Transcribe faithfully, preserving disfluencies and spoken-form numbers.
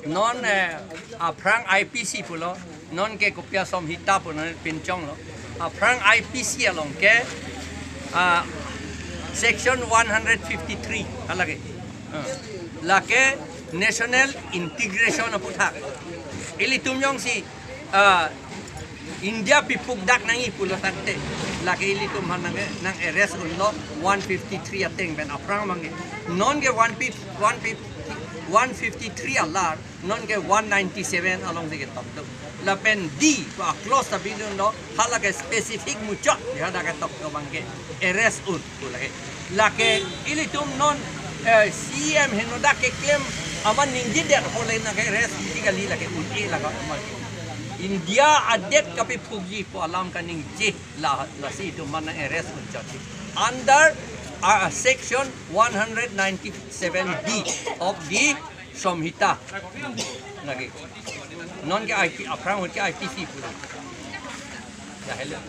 Non eh, aphrang I P C pulo, non ke kopi a Samhita pu non pinchonglo. Aphrang I P C along ke ah, section one hundred fifty-three halake. Ah, lake national integration aputhak. Ilitum jongsi ah, India pipuk dak nangji pulo tangte, lake ilitum aphan nang nang arrest unlo one fifty-three ateng pen aphrang abangke. Non ke one fifty, one fifty, one fifty-three alar, non ke one ninety-seven alongsi ketok do. Lapen D pu a clause ta bidun do, halake specific muchot ya dak ketok do abangke arrest un pu lake. Lake ilitum non eh, C M henodak keklem amat ningjedet ahole nang ke arrest isi kali, lake un-e lake amat. India adet kapiphukji pu alam kaningje la, lasi itum aphan nang arrest unchot. Under uh, section one hundred ninety-seven D of the Samhita. Lake. Non ke I P, aphrang ahut ke I P C pulo. Ya, hello.